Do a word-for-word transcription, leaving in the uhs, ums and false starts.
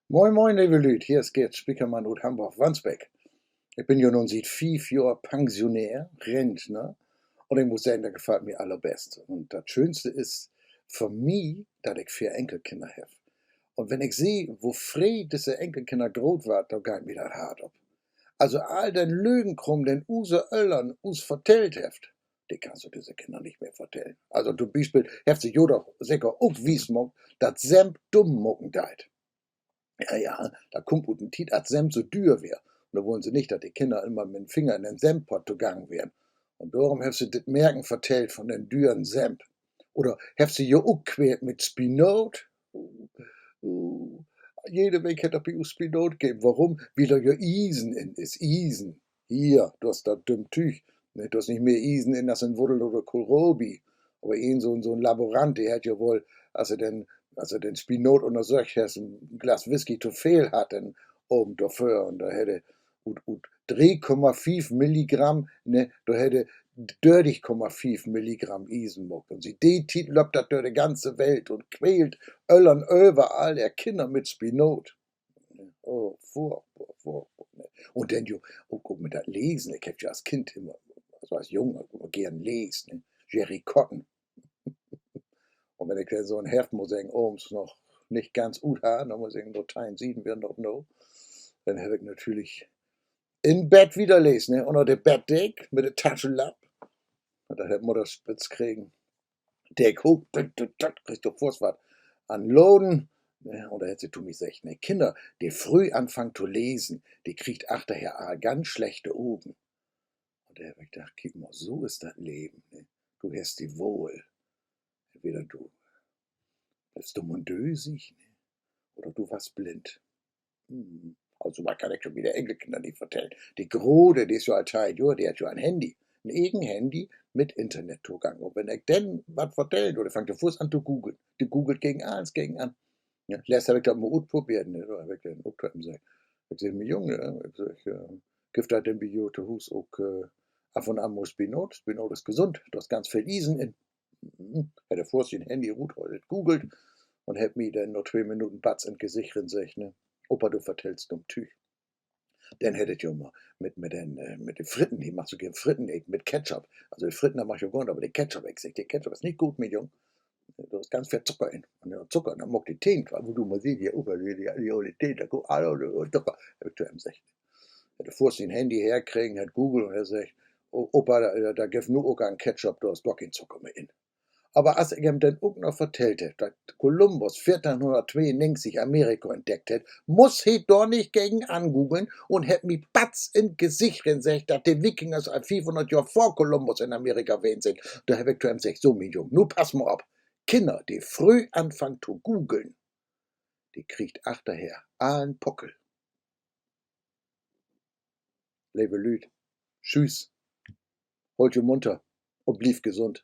Moin, moin, leve Lüüd, hier is Gerd Spiekermann ut Hamborg-Wandsbek. Ik bün jo nu siet fief Johr Pensionär, Rentner, un ik mutt seggen, dat gefallt mi allerbest. Un dat Schöönste is för mi, dat ik veer Enkelkinner heff. Un wenn ik seh, wo fröh disse Enkelkinner groot warrt, dor geiht mi dat Hart op. Also all den Lögenkruum, den use Öllern us vertellt hefft, de kannst du disse Kinner nich mehr vertellen. Also to'n Bispeel hefft se jo doch seker ok wiesmaakt, dat Semp dumm maken deit. Ja, ja, dat kummt ut en Tiet, as Semp so düer weer. Un dor wullen se nich, dat de Kinner immer mit den Finger in den Sempott togangen weren. Un dorum hefft se dit Märken vertellt von den düren Semp. Oder hefft se jo ok quält mit Spinat? Jede Week hett dat bi us Spinat geven. Warum? Wiel dor jo Iesen in is. Iesen. Hier, dor is dat dümm Tüüg. Nee, dor is nich mehr Iesen in as in Wuddel oder Kohlrabi. Aver een so'n, so'n Laborant, de hett jo woll, as he den, as he den Spinat ünnersöcht hett, en Glas Whisky to veel hatt den Avend dorvör. Un dor hett he ut, ut dree Komma fief Milligramm, ne, dor hett he dörtig Komma fief Milligramm Iesen maakt. Un siet de Tiet löppt dat dör de ganze Welt un quält Öllern överall ehr Kinner mit Spinat. Oh, furchtbor, furchtbor, ne? Un denn jo ok, ok mit dat Lesen. Ik heff jo as Kind immer, also as Jung, immer geern leest, ne? Jerry Cotton. Un wenn ik denn so'n Heft, mutt ik seggen, avends noch nich ganz ut harr, denn mutt ik seggen, so teihn Sieden weren noch noog, denn heff ik natürlich in Bett wieder leest, ne? Ünner de Bettdeek mit de Taschenlamp. Dat hett Mudder spitz kregen. Deek hooch, tüt, tüt, tüt, kriggst du foorts wat an Laden. Ne? Un dor hett se to mi seggt, ne, Kinner, de fröh anfangt to lesen, de kriegt achterher all ganz slechte Ogen. Un dor heff ik dacht, kiek mal, so is dat Leven, ne? Du hest de Wahl. Entweder du bliffst dumm un dösig, ne? Oder du warrst blind. Hm, also, wat kann ik jo miene Enkelkinner nich vertellen? De Grote, de is jo al teihn Johr, de hett jo en Handy. En egen Handy mit Internettogang. Un wenn ik denn wat vertellen do, de fangt de foorts an to googeln. De googelt gegen allens, gegen an. Ja, letzt heff ik dat mal utprobeert, ne? Dor heff ik denn ok to em seggt, ik segg, mien Jung, ik segg, gifft dat denn bi jo to Huus ok af un an mal Spinat? Spinat is gesund, dor is ganz veel Iesen in. Hett he foorts sien Handy rut, hett googelt un hett mi denn na twee Minuten batz in't Gesicht rin seggt, ne: Opa, du vertellst dumm Tüüg. Denn hett dat jo mal mit, mit den, mit de Fritten, he mag so geern Fritten eten mit Ketchup. Also de Fritten, dat mag ik jo gor nich, aver de Ketchup, ik segg, de Ketchup is nich goot, mien Jung. Dor is ganz veel Zucker in. Un de Zucker, dat maakt de Tähn kaputt, wo du mal sühst, hier, Opa, de, de, de ole Tähn, dor kummt all Zucker, heff ik to em seggt. Hett he foorts sien Handy herkregen, hett googelt un hett seggt: Opa, dat gifft nu ok an Ketchup, dor is gor keen Zucker mehr in. Aver as ik em denn ok noch vertellt heff, dat Kolumbus veerteihn tweeunnegentig Amerika entdeckt hett, muss he dor nich gegen an googeln un hett mi batz in't Gesicht rin seggt, dat de Wikingers al fiefhunnert Johr vör Kolumbus in Amerika ween sünd. Dor heff ik to em seggt: So, mien Jung, nu pass mal op. Kinner, de fröh anfangt to googeln, de kriegt achterher all en Puckel. Leve Lüüd, tschüüs. Hollt jo munter un blievt gesund.